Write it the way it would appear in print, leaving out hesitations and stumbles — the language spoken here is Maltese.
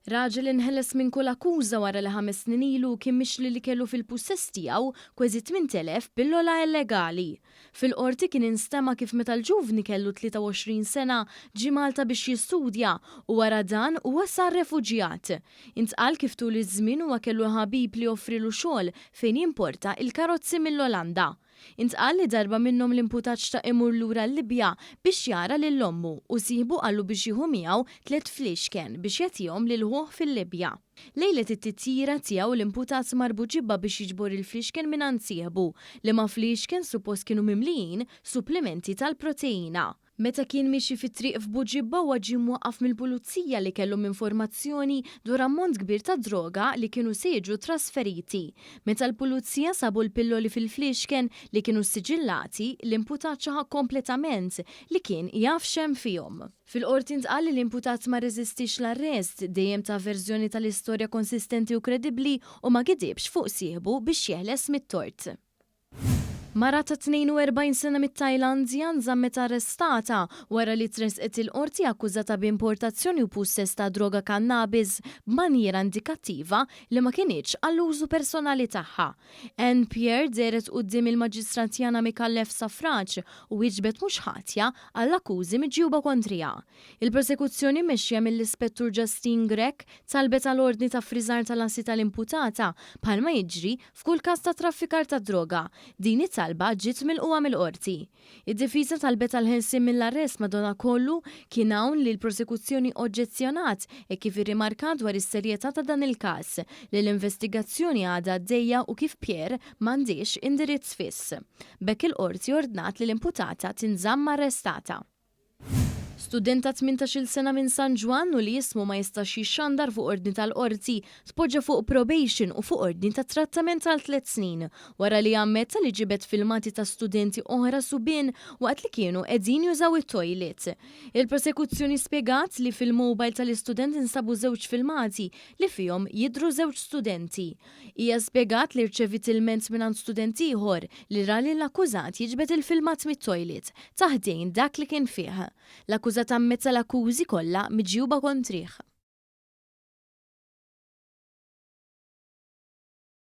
Raġel inħeles minn kull akkuża wara li ħames snin ilu kien mixli li kellu fil-pussess tiegħu kważi 8,000 pillola illegali. Fil-Qorti kien instema' kif meta l-ġuvni kellu 23 sena ġie Malta biex jistudja u wara dan huwa sar refuġjat. Intqal kif tul iż-żmien huwa kellu ħabib li offrielu xogħol fejn jimporta il-karozzi mill-Olanda. Intqal li darba minnhom l-imputat xtaq imur lura l-Libja biex jara lil ommu u sieħbu qallu biex jieħu miegħu tlett fliexken biex jagħtihom lil ħuh fil-Libja. Lejlet it-titjira tiegħu l-imputat mar Buġibba biex jiġbor il-fliexken mingħand sieħbu, liema fliexken suppost kienu mimlijin supplimenti tal-proteina. Meta kien miexi fit-triq f'Buġibba huwa ġie mwaqqaf mill-Pulizija li kellhom informazzjoni dwar ammont kbir ta' droga li kienu se jiġu trasferiti. Meta l-Pulizija sabu l-pilloli fil-fliexken li kienu ssiġillati, l-imputat ċaħaq kompletament li kien jaf x'hemm fihom. Fil-Qorti ntqal li l-imputat ma rreżistiex l-arrest, dejjem ta verżjoni tal-istorja konsistenti u kredibbli u ma gidibx fuq sieħbu biex jeħles mit-tort. Mara ta' 42 sena mit-Tajlandja nżammet arrestata wara li tressqet il-Qorti akkużata b'importazzjoni u pussess ta' droga kannabis b'manjiera indikattiva li ma kinitx għall-użu personali tagħha. Anne Pierre dehret quddiem il-Maġistrat Yana Micallef Safraġ u wieġbet mhux ħatja għall-akkużi miġjuba kontriha. Il-prosekuzzjoni mmexxija mill-Ispettur Justine Grech talbet għal ordni ta' ffriżar tal-assi tal-imputata bħalma jiġri F'kull każ ta' traffikar ta' droga, din it-talba ġiet milqugħa mill-Qorti. Id-difiża talbet għall-ħelsien mill-arrest madanakollu kien hawn li l-prosekuzzjoni oġġezzjonat hekk kif irrimarkat dwar is-serjetà ta' dan il-każ, li l-investigazzjoni għadha għaddejja u kif Pierre m'għandhiex indirizz fiss. B'hekk il-Qorti ordnat li l-imputata tinżamm arrestata. Student ta' 18-il sena minn San Ġwann u li ismu ma jistax jixxandar fuq ordni tal-Qorti, tpoġġa fuq probation u fuq ordni ta' trattament għal tlett snin, wara li ammetta li ġibed filmati ta' studenti oħra subien waqt li kienu qegħdin jużaw it-toilet. Il-prosekuzzjoni spjegat li fil-mobile tal-istudent instabu żewġ filmati li fihom jidhru żewġ studenti. Hija spjegat li rċeviet ilment mingħand student ieħor li ra lill-akkużat jiġbed il-filmat mit-toilet ta' ħdejn dak li kien fih. L-akkużat ammetta l-akkużi kollha miġjuba kontrih.